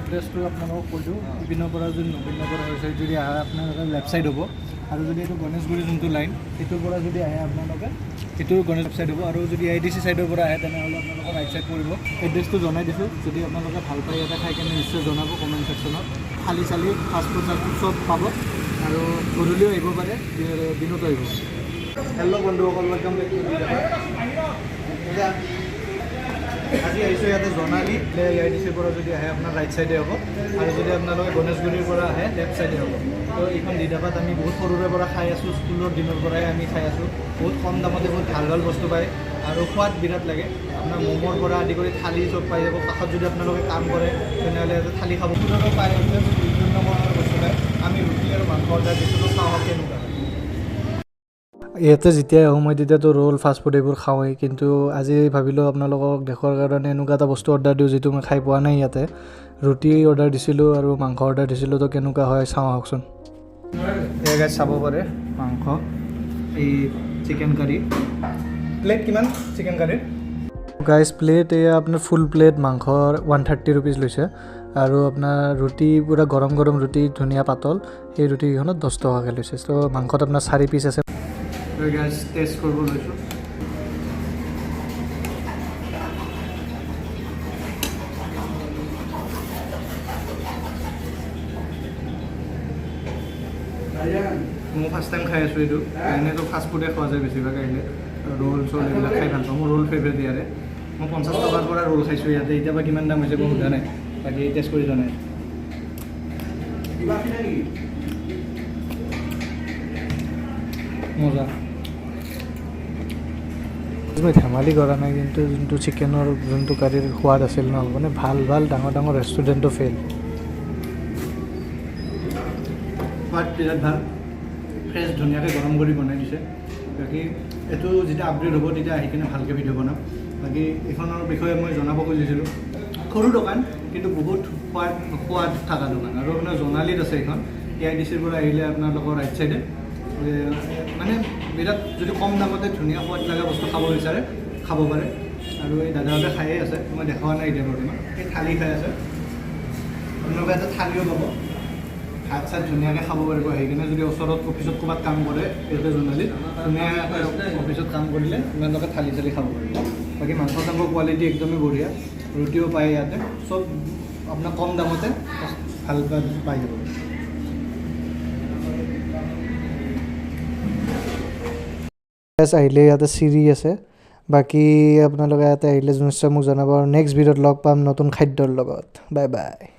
এড্ৰেছটো আপোনালোকক কৈ দিওঁ। ইপিনৰ পৰা যদি নবীন নগৰ হৈছে যদি আহে, আপোনালোকে লেফ্ট ছাইড হ'ব। আৰু যদি এইটো গণেশগুৰি যোনটো লাইন, সেইটোৰ পৰা যদি আহে আপোনালোকে, সেইটো গণেশ ছাইড হ'ব। আৰু যদি আই ডি চি ছাইডৰ পৰা আহে, তেনেহ'লে আপোনালোকৰ ৰাইট ছাইড পৰিব। এড্ৰেছটো জনাই দিছোঁ। যদি আপোনালোকে ভাল পায় ইয়াতে খাই কেনে, নিশ্চয় জনাব কমেণ্ট ছেকশ্যনত। থালি চালি, ফাষ্টফুড চাষ্টফুড চব পাব আৰু গধূলিও আহিব পাৰে, দিনতো আহিব পাৰে। হেল্ল' বন্ধুসকল, welcome back to. এতিয়া আজি আহিছোঁ ইয়াতে জনালী। এ I D চিৰ পৰা যদি আহে, আপোনাৰ ৰাইট ছাইডে হ'ব আৰু যদি আপোনালোকে গণেশগুৰিৰ পৰা আহে, লেফ্ট ছাইডে হ'ব। তো এইখন দিধাবাত আমি বহুত সৰুৰে পৰা খাই আছোঁ। স্কুলৰ দিনৰ পৰাই আমি খাই আছোঁ। বহুত কম দামতে বহুত ভাল ভাল বস্তু পায় আৰু সোৱাদ বিৰাট লাগে। আপোনাৰ ম'ম'ৰ পৰা আদি কৰি থালি চব পাই যাব। কাষত যদি আপোনালোকে কাম কৰে, তেনেহ'লে ইয়াতে থালি খাব। ফুডৰো পায়, ইয়াতে বিভিন্ন ধৰণৰ বস্তু পায়। আমি ৰুটি আৰু মাংস অৰ্ডাৰ দিছিলোঁ, চাওঁ কেনেকুৱা হয়। ইয়াতে যেতিয়াই আহোঁ মই, তেতিয়াতো ৰোল, ফাষ্ট ফুড এইবোৰ খাওঁৱেই। কিন্তু আজি ভাবিলোঁ আপোনালোকক দেখুৱাৰ কাৰণে এনেকুৱা এটা বস্তু অৰ্ডাৰ দিওঁ, যিটো মই খাই পোৱা নাই ইয়াতে। ৰুটি অৰ্ডাৰ দিছিলোঁ আৰু মাংস অৰ্ডাৰ দিছিলোঁ। তো কেনেকুৱা হয় চাওঁ আহকচোন। এয়া গাইজ, চাব পাৰে মাংস, এই চিকেন কাৰী। প্লেট কিমান চিকেন কাৰীৰ? গাইজ, প্লেট এয়া আপোনাৰ ফুল প্লেট মাংসৰ 130 ৰুপিজ লৈছে আৰু আপোনাৰ ৰুটি, পূৰা গৰম গৰম ৰুটি, ধুনীয়া পাতল, সেই ৰুটিকেইখনত 10 টকাকৈ লৈছে। ত' মাংসত আপোনাৰ চাৰি পিচ আছে। গাইজ, টেষ্ট কৰিব লৈছোঁ। মই ফাৰ্ষ্ট টাইম খাই আছোঁ এইটো। এনেইতো ফাষ্ট ফুডে খোৱা যায় বেছিভাগ আহিলে। ৰোল চ'ল এইবিলাক খাই ভাল পাওঁ। মোৰ ৰোল ফেভৰেট ইয়াৰে। মই 50 টকাৰ পৰা ৰোল খাইছোঁ ইয়াতে। এতিয়া বা কিমান দাম হৈছে মই সোধা নাই। বাকী টেষ্ট কৰি জনাই। মজা। মই ধেমালি কৰা নাই কিন্তু, যোনটো চিকেনৰ যোনটো কাৰীৰ সোৱাদ আছিল ন, মানে ভাল ভাল ডাঙৰ ডাঙৰ ৰেষ্টুৰেণ্টো ফেইল। সোৱাদ বিৰাট ভাল, ফ্ৰেছ, ধুনীয়াকৈ গৰম কৰি বনাই দিছে। বাকী এইটো যেতিয়া আপগ্ৰেড হ'ব, তেতিয়া আহি কিনে ভালকৈ ভিডিঅ' বনাম। বাকী এইখনৰ বিষয়ে মই জনাব খুজিছিলোঁ। সৰু দোকান, কিন্তু বহুত সোৱাদ সোৱাদ থকা দোকান। আৰু আপোনাৰ জনালীত আছে এইখন। এ I D চিৰ পৰা আহিলে আপোনালোকৰ ৰাইট চাইডে। মানে বিৰাট যদি কম দামতে ধুনীয়া সোৱাদ লগা বস্তু খাব বিচাৰে, খাব পাৰে। আৰু এই দাদাহঁতে খায়ে আছে, মই দেখুওৱা নাই এতিয়া বৰ্তমান। এই থালি খাই আছে। আপোনালোকে এটা থালিও পাব, ভাত চাত ধুনীয়াকৈ খাব পাৰিব আহি কিনে। যদি ওচৰত অফিচত ক'ৰবাত কাম কৰে ইয়াতে জনালীত, ধুনীয়াকৈ অফিচত কাম কৰিলে আপোনালোকে থালি চালি খাব পাৰিব। বাকী মাংস চাংস কোৱালিটি একদমেই বঢ়িয়া। ৰুটিও পায় ইয়াতে। চব আপোনাৰ কম দামতে ভাল পাই যাব। আহিলে ইয়াতে চিৰি আছে। বাকী আপোনালোকে ইয়াতে আহিলে নিশ্চয় মোক জনাব আৰু নেক্সট ভিডিঅ'ত লগ পাম নতুন খাদ্যৰ লগত। Bye bye.